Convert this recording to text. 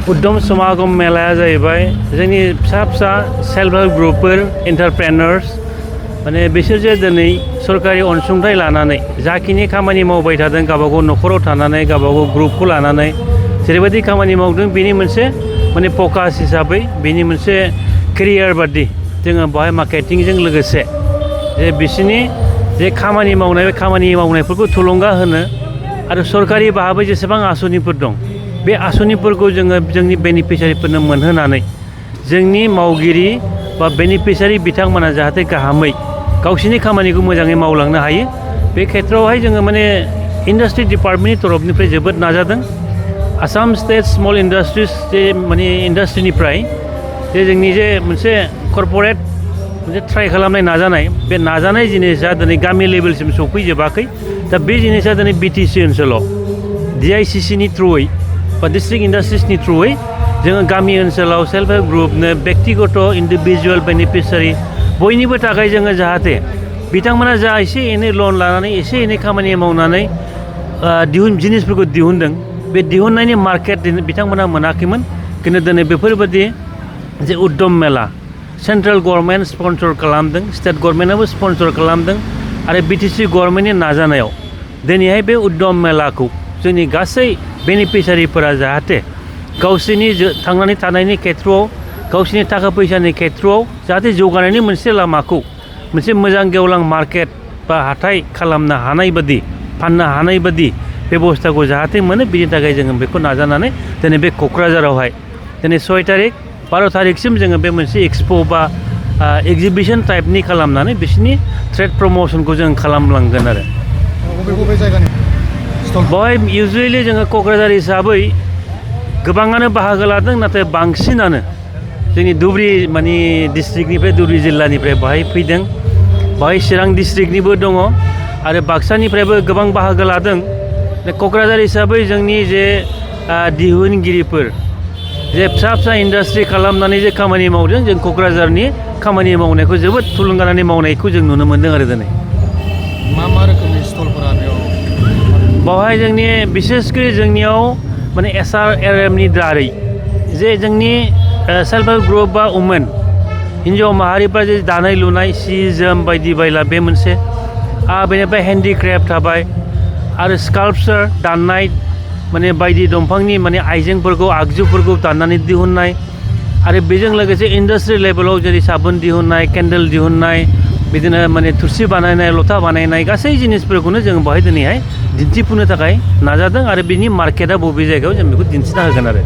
उद्यम समागम मेलाया जाहैबाय जोंनि फिसा फिसा सेल्फ हेल्प ग्रुपफोर एन्टारप्रेनार्स माने बिसोर जे दिनै सरकारि अनसुंथाइ लानानै जाखिनि खामानि मावबाय थादों गावबागाव न'खराव थानानै गावबागाव ग्रुपखौ लानानै जेरैबायदि खामानि मावदों बेनि मोनसे माने फकास हिसाबै बेनि मोनसे केरियार बादि जोङो बेवहाय मार्केटिंजों लोगोसे जे बिसोरनि जे खामानि मावनाय बे खामानि मावनायफोरखौ थुलुंगा होनो आरो सरकारि भाबै जेसेबां आसनिफोर दं बे आसनिफोरखौ जोङो जोंनि बेनिफिसियारिफोरनो मोनहोनानै जोंनि मावगिरि बा बेनिफिसियारि बिथांमोना जाहाथे गाहामै गावसिनि खामानिखौ मोजाङै मावलांनो हायो बे खेत्रआवहाय जोङो माने इन्डास्ट्रि डिपार्टमेन्टनि तरफनिफ्राय जोबोद नाजादों आसाम स्टेट स्मल इन्डास्ट्रिज जे माने इन्डास्ट्रिनिफ्राय जे जोंनि जे मोनसे कर्परेट मोनसे ट्राइ खालामनाय नाजानाय बे नाजानाय जिनिसा दिनै गामि लेभेलसिम सौफैजोबाखै दा बे जिनिसा दिनै बिटिसि ओनसोलाव डिआइसिसिनि थ्रुयै बा डिस्ट्रिक्ट इन्डास्ट्रिसनि थ्रुयै जोङो गामि ओनसोलाव सेल्फ हेल्प ग्रुपनो बेक्तिगत इन्डिभिजुवेल बेनिफिसियारि बयनिबो थाखाय जोङो जाहाथे बिथांमोना जा एसे एनै लन लानानै एसे एनै खामानि मावनानै जिनिसफोरखौ दिहुनदों बे दिहुननायनि मार्केट बिथांमोना मोनाखैमोन खिन्थु दिनै बेफोरबायदि जे उद्यम मेला सेन्ट्रेल गभर्नमेन्ट स्पन्सर खालामदों स्टेट गभर्नमेन्टआबो स्पन्सर खालामदों आरो बिटिसि गभर्नमेन्टनि नाजानायाव दिनैहाय बे उद्यम मेलाखौ जोंनि गासै बेनिफिसियारिफोरा जाहाथे गावसोरनि थांनानै थानायनि खेत्रआव गावसोरनि थाखा फैसानि खेत्रआव जाहाथे जौगानायनि मोनसे लामाखौ मोनसे मोजां गेवलां मार्केट बा हाथाय खालामनो हानाय बादि फाननो हानाय बादि बेबस्थाखौ जाहाथे मोनो बिनि थाखाय जोङो बेखौ नाजानानै दिनै बे क'क्राझारावहाय दिनै 6 तारिख 12 तारिखसिम जोङो बे मोनसे एक्सप' बा एग्जिबिसन टाइपनि खालामनानै बिसोरनि ट्रेड प्रम'सनखौ जों खालामलांगोन आरो बबे जायगानि बेवहाय इउजुवेलि जोङो क'क्राझार हिसाबै गोबाङानो बाहागो लादों नाथाय बांसिनानो जोंनि धुबुरी माने डिस्ट्रिक्टनिफ्राय धुबुरी जिल्लानिफ्राय बाहाय फैदों बाहाय चिरां डिस्ट्रिक्टनिबो दङ आरो बाक्सानिफ्रायबो गोबां बाहागो लादों क'क्राझार हिसाबै जोंनि जे दिहुनगिरिफोर जे फिसा फिसा इन्डास्ट्रि खालामनानै जे खामानि मावदों जों क'क्राझारनि खामानि मावनायखौ जोबोद थुलुंगानानै मावनायखौ जों नुनो मोन्दों आरो दिनै मा रोखोमनि स्टलफोरा बेवहाय जोंनि बिसेसकरि जोंनियाव माने SRLMनि दारै जे जोंनि सेल्फ हेल्प ग्रुप बा वुमेन हिन्जाव माहारिफ्रा जे दानाय लुनाय सि जोम बायदि बायला बे मोनसे बेनिफ्राय हेन्डिक्राफ्ट थाबाय आरो स्काल्पचार दाननाय माने बायदि दंफांनि माने आइजेंफोरखौ आगजुफोरखौ दाननानै दिहुननाय आरो बेजों लोगोसे इन्डास्ट्रि लेभेलाव जेरै साबोन दिहुननाय केन्डेल दिहुननाय बिदिनो माने थुरसि बानायनाय लथा बानायनाय गासै जिनिसफोरखौनो जों बेवहाय दिनैहाय दिन्थिफुंनो थाखाय नाजादों आरो बिनि मार्केटआ बबे जायगायाव जों बेखौ दिन्थिना होगोन आरो